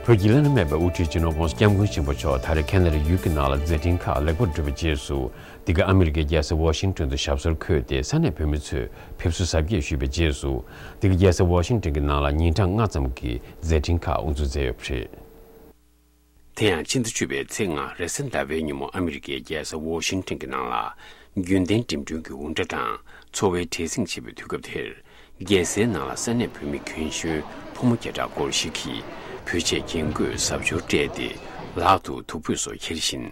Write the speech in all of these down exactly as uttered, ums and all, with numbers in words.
བོད་ཀྱི་བླ་ན་མེད་པའི་དབུ་ཁྲིད་སྤྱི་ནོར་༸གོང་ས་༸སྐྱབས་མགོན་ཆེན་པོ་མཆོག་ད་རེས་ཁ་ན་ཌ་ཡུལ་གྱི་ནང་ལ་མཛད་འཕྲིན་ཁག་ལེགས་པར་གྲུབ་པའི་རྗེས་སུ། འདི་ག་ཨ་མི་རི་ཀའི་རྒྱལ་ས་ཝ་ཤིང་ཏོན་དུ་ཞབས་སོར་འཁོད་དེ་ས་གནས་བོད་མི་ཚོས་ཕེབས་བསུ་གཟབ་རྒྱས་ཞུས་པའི་རྗེས་སུ། འདི་ག་རྒྱལ་ས་ཝ་ཤིང་ཏོན་གྱི་ནང་ལ་ཉིན་གྲངས་ལྔ་ཙམ་གྱི་མཛད་འཕྲིན་ཁག་དབུ་འཛུགས་མཛད་ཡོད་པ་རེད། དེ་ཡང་ཕྱི་ཟླ་བཅུ་པའི་ཚེས་ལྔ་རེས་གཟའ་ཟླ་བའི་ཉིན་མོ་ཨ་མི་རི་ཀའི་རྒྱལ་ས་ཝོ་ཤིང་ཊོན་གྱི་ནང་ལ་རྒྱུན་ལྡན་འགྲིམ་འགྲུལ་གྱི་འུར་སྒྲ་དང་འཚོ་བའི་བྲེལ་ཟིང་ཆེ་བའི་དུས་སྐབས་དེར། རྒྱལ་སའི་ནང་ལ་ས་གནས་བོད་མི་རྒན་གཞོན་ཕོ་མོ་བརྒྱ་ཕྲག་སྐོར་ཞིག་གིས་བོད་ཆས་རྒྱན་གོས་གཟབ་མཆོར་སྤྲས་ཏེ། ལག་ཏུ་བདུག་སྤོས་སོགས་འཁྱེར་བཞིན་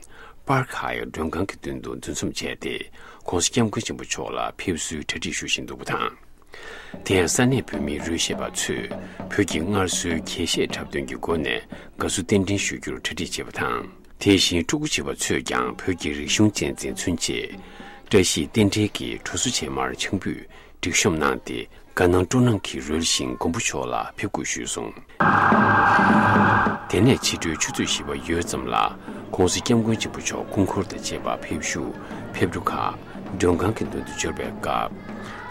པར་ཁ་ཡ་མགྲོན་ཁང་གི་མདུན་དུ་འདུ་འཛོམས་བྱས་ཏེ། ༸གོང་ས་༸སྐྱབས་མགོན་ཆེན་པོ་མཆོག་ལ་ཕེབས་བསུའི་གྲ་སྒྲིག་ཞུ་བཞིན་འདུག་པ་དང་། དེ་ཡང་ས་གནས་བོད་མིའི་རོལ་ཤེས་པ་ཚོས་བོད་ཀྱི་སྔར་སྲོལ་གྱེས་བཞེས་འཁྲབ་སྟོན་གྱི་སྒོ་ནས་དགའ་བསུ་རྟེན་འབྲེལ་ཞུ་རྒྱུར་གྲ་སྒྲིག་བྱས་པ་དང་། དེ་བཞིན་ཕྲུ་གུ་བྱིས་པ་ཚོས་ཀྱང་བོད་ཀྱི་རིག་གཞུང་གཅེས་འཛིན་མཚོན་ཆེད། བཀྲ་ཤིས་རྟེན་འབྲེལ་གྱི་ཁྲུས་གསོལ་བྱེ་མར་ཆང་ཕུད་སྒྲིག་གཤོམ་གནང་སྟེ། དགའ་སྣང་སྤྲོ་སྣང་གིས་རོལ་བཞིན་མགོན་པོ་མཆོག་ལ་ཕེབས་སྒུག་ཞུས་སོང་། དེ་ནས་ཕྱི་དྲོའི་ཆུ་ཚོད་བཞི་པ་ཡོལ་ཙམ་ལ་༸གོང་ས་༸སྐྱབས་མགོན་ཆེན་པོ་མཆོག་སྐུ་འཁོར་དང་བཅས་པ་ཕེབས་བཞུགས་ཕེབས་འགྲོ་ཁག་མགྲོན་ཁང་གི་མདུན་དུ་འབྱོར་བའི་སྐབས།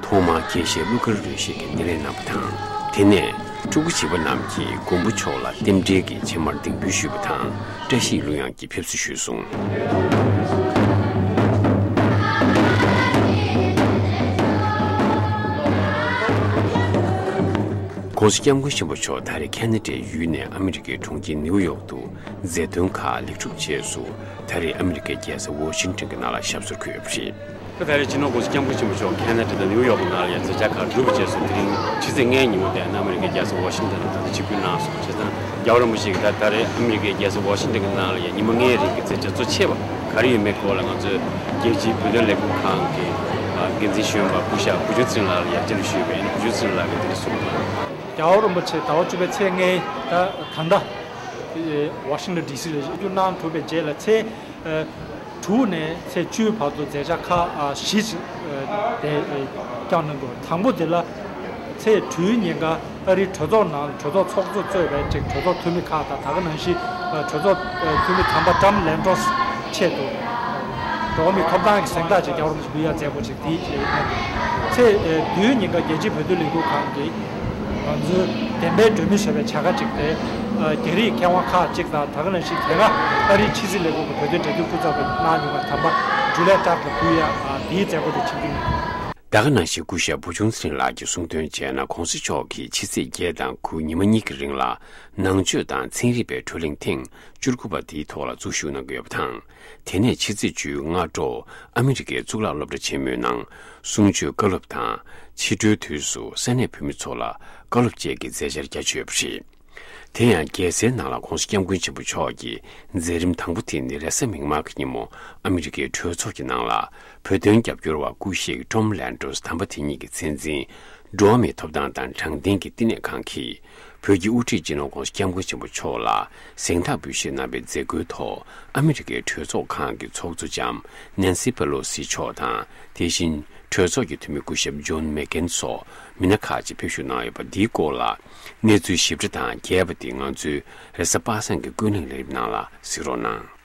ཐོག་མར་དགེ་བཤེས་གླུ་གར་རོལ་བཤད་ཀྱི་སྣེ་ལེན་གནང་བ་དང་། དེ་ནས་ཕྲུ་གུ་བྱིས་པ་རྣམས་ཀྱིས་མགོན་པོ་མཆོག་ལ་རྟེན་འབྲེལ་གྱི་བྱེ་མར་ལྡིང་འབུལ་ཞུས་པ་དང་། བཀྲ་ཤིས་གླུ་དབྱངས་ཀྱིས་ཕེབས་བསུ་ཞུས་སོང་། ༸གོང་ས་༸སྐྱབས་མགོན་ཆེན་པོ་མཆོག་ད་རེས་ཁ་ན་ཌའི་ཡུལ་ནས་ཨ་མི་རི་ཀའི་གྲོང་ཁྱེར་ནེའུ་ཡོག་ཏུ་མཛད་དོན་ཁག་ལེགས་གྲུབ་རྗེས་སུ། ད་རེས་ཨ་མི་རི་ཀའི་རྒྱལ་ས་ཝོ་ཤིང་ཊོན་གྱི་ནང་ལ་ཞབས་སོར་འཁོད་ཡོད་པ་རེད། ད་རེས་སྤྱི་ནོར་༸གོང་ས་༸སྐྱབས་མགོན་ཆེན་པོ་མཆོག་ཁ་ན་ཌ་དང་ནེའུ་ཡོག་གི་ནང་ལ་ཡང་མཛད་འཆར་ཁག་གྲུབ་པའི་རྗེས་སུ། དེ་རིང་ཕྱི་ཚེས་ལྔའི་ཉིན་མོ་དེ་ནས་ཨ་མི་རི་ཀའི་རྒྱལ་ས་ཝོ་ཤིང་ཊོན་ལ་ད་ལྟ་ཆིབས་བསྒྱུར་གནང་སོང་། བྱས་ཙང་རྒྱལ་བ་རིན་པོ་ཆེ་གིས་ད་ད་རེས་ཨ་མི་རི་ཀའི་རྒྱལ་ས་ཝོ་ཤིང་ཊོན་གྱི་ནང་ལ་ཡང་ཉི་མ་ལྔའི་རིང་གི་མཛད་འཆར་གཙོ་ཆེ་བ་ག་རེ་ཡོད་མེད་སྐོར་ལ་ང་ཚོའི་རྒྱལ་སྤྱིའི་བོད་དོན་ལས་འགུལ་ཁང་གི་འགན་འཛིན་གཞོན་པ་སྐུ་ཞབས་བུ་ཆུང་ཚེ་རིང་ལགས་ལ་ཡང་བཅར་འདྲི་ཞུས་པས། བུ་ཆུང་ཚེ་རིང་ལགས་ཀྱིས་འདི་འདྲ་གསུངས་སོང་། རྒྱལ་བ་རིན་པོ་ཆེ་ཟླ་བ་བཅུ་པའི་ཚེས་ལྔའི་ད་ད་ལྟ་ཝ་ཤིང་ཊོན་ཌི་སི་ལ་ཆིབས་བསྒྱུར་གནང་གྲུབ་པའི་རྗེས་ལ་ཚེས་དྲུག་ནས་ཚེས་བཅུའི་བར་དུ་མཛད་འཆར་ཁག་བཞི་ཅིག་དེ་བསྐྱངས་གནང་དགོས། དང་པོ་དེ་ལ་ཚེས་དྲུག་ཉིན་ཀ་ཨ་རིའི་གྲོས་ཚོགས་ནང་གྲོས་ཚོགས་ཚོགས་གཙོ་གཙོས་པའི་ཅིག་གྲོས་ཚོགས་འཐུས་མི་ཁག་དང་། ད་ག་ནང་བཞིན་གྲོས་ཚོགས་འཐུས་མི་དམ་པ་ཀྲམ་ལན་ཀྲོས་ཆེད་དུ་འགྲོ་བ་མིའི་ཐོབ་ཐང་གི་གཟེངས་རྟགས་ཅིག་རྒྱལ་བ་རིན་པོ་ཆེ་ཕུལ་ཡ་མཛད་སྒོ་ཅིག་དེ་ཚེས་བདུན་ཉིན་ཀ་རྒྱལ་སྤྱིའི་བོད་དོན་ལས་འགུལ་ཁང་གིས་ང་ཚོའི་བདེན་པའི་སྒྲོན་མེ་ཞེས་པའི་བྱ་དགའ་ཅིག་དེ་རྒྱ་རིགས་མཁས་དབང་ཁག་ཅིག་དང་། ད་ག་ནང་བཞིན་དེ་སྔ་ཨ་རིའི་ཕྱི་སྲིད་ལས་ཁུངས་ཀྱི་བོད་དོན་འབྲེལ་མཐུད་སྐུ་ཚབ་པ་གནང་མྱོང་བའི་དམ་པ་ཇུ་ལི་ཡ་ཀྲར་ལ་ཕུལ་ཡ་དེའི་མཛད་སྒོ་དེ་ཆིབས་བསྒྱུར། ད་ག་ནང་བཞིན་སྐུ་ཞབས་བུ་ཆུང་ཚེ་རིང་ལགས་ཀྱིས་གསུངས་དོན་བྱས་ན། ༸གོང་ས་མཆོག་གིས་ཕྱི་ཚེས་བརྒྱད་དང་དགུ་ཉི་མ་གཉིས་ཀྱི་རིང་ལ་ནང་ཆོས་དང་ཚན་རིག་པའི་གྲོས་གླེང་ཐེངས་བཅུ་དགུ་པ་དེའི་ཐོག་ལ་ཚོགས་ཞུགས་གནང་གི་ཡོད་པ་དང་། དེ་ནས་ཕྱི་ཚེས་བཅུའི་སྔ་དྲོ་ཨ་མི་རི་ཀའི་གཙུག་ལག་སློབ་གྲྭ་ཆེན་མོའི་ནང་གསུང་ཆོས་བཀའ་སློབ་དང་། ཕྱི་དྲོའི་དུས་སུ་ས་གནས་བོད་མི་ཚོ་ལ་བཀའ་སློབ་བཅས་ཀྱི་མཛད་འཆར་རྒྱ་ཆེ་ཡོད་པ་རེད། དེ་ཡང་རྒྱལ་སའི་ནང་ལ་༸གོང་ས་༸སྐྱབས་མགོན་ཆེན་པོ་མཆོག་གི་མཛད་རིམ་དང་པོ་དེ་ནི་རེས་གཟའ་མིག་དམར་གྱི་ཉིན་མོ་ཨ་མི་རི་ཀའི་གྲོས་ཚོགས་ཀྱི་ནང་ལ་བོད་དོན་རྒྱབ་སྐྱོར་བ་སྐུ་གཤེགས་ཀྲོམ་ལན་ཀྲོས་དམ་པ་དེ་ཉིད་ཀྱི་མཚན་འཛིན་འགྲོ་བ་མིའི་ཐོབ་ཐང་དང་དྲང་བདེན་གྱི་བསྟི་གནས་ཁང་གིས་བོད་ཀྱི་དབུ་ཁྲིད་སྤྱི་ནོར་༸གོང་ས་༸སྐྱབས་མགོན་ཆེན་པོ་མཆོག་ལ་གཟེངས་རྟགས་འབུལ་བཞེས་གནང་བའི་མཛད་སྒོའི་ཐོག་ཨ་མི་རི་ཀའི་གྲོས་ཚོགས་ཁང་གི་ཚོགས་གཙོ་ལྕམ་ནེན་སི་པེ་ལོ་སི་མཆོག་དང་། དེ་བཞིན་གྲོས་ཚོགས་ཀྱི་འཐུས་མི་སྐུ་ཞབས་ཇོན་མེག་ཀེན་སོགས་མི་སྣ་ཁག་ཅིག་ཕེབས་ཞུགས་གནང་ཡོད་པ་འདིའི་སྐོར་ལ། གནས་ཚུལ་ཞིབ་ཕྲ་དང་རྒྱས་པ་དེ་ང་ཚོའི་རེས་གཟའ་པ་སངས་ཀྱི་ཀུན་གླེང་ལས་རིམ་ནང་ལ་གཟིགས་རོགས་གནང་།